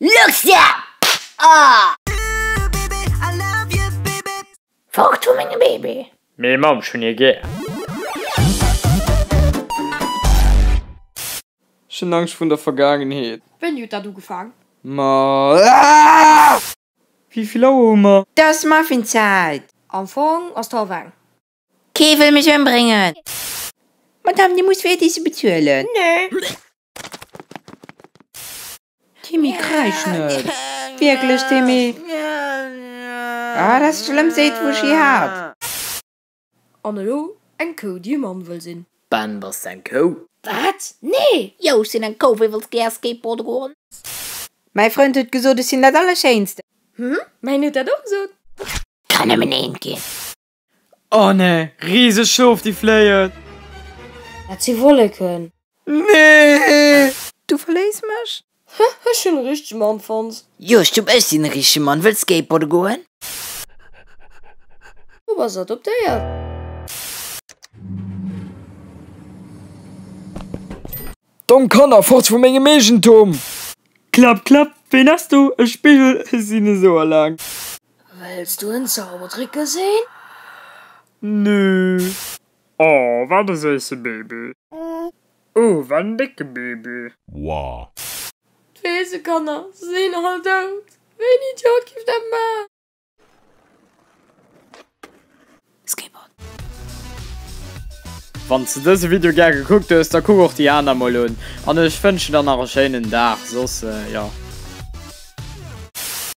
Luxia! Ah! Fort vu mengem Baby! Mee Mamm, ech hunn hie gär. Ech hunn Angscht vrun der Vergaangenheet. Wéini huet dat ugefaang? Ma aah! Wéivill Auer hu mer? 't ass Muffinzäit! Am Fong ass 't hallef eng. Kee wëll mech ëmbréngen! Madame, Dir musst fir Äert Iesse bezuelen. Nee! Timmy, kräisch net! Wierklech, Timmy? Ah, dat ass d'schlëmmst Seet, wou ech je hat! An elo eng Kou, déi e Mann wëll sinn. Ben, bass de eng Kou? Wat? Nee! Jo, ech sinn eng Kou, wéi wëlls gär Skateboarde goen? Mäi Frënd huet gesot, ech sinn dat Allerschéinst. Hm, mäin huet dat och gesot. Kann nëmmen eent ginn. Oh nee, rieseg Schof déi fléien! Dat si Wolleken. Nee! Du verléiss mech? Ech hunn e richtege Mann fonnt. Jo, Stupp, ech sinn e richtege Mann. Wëlls skateboarde goen? Du bass adoptéiert. Domm Kanner, fort vu mengem Eegentum! Klapp, klapp, ween ass do? E Spigel, ech sinn esou eleng. Wëlls du en Zaubertrick gesinn? Nö. Oh, wat e séisse Baby. Oh, wat en décke Baby. Wow. D'Weesekanner sinn all dout. Wéi en Idiot giff dat man? Skateboard. Wanns de dëse Video gär gekuckt hues, da kuck och déi aner mol un an ech wënschen der nach e schéinen Dag, soss jo.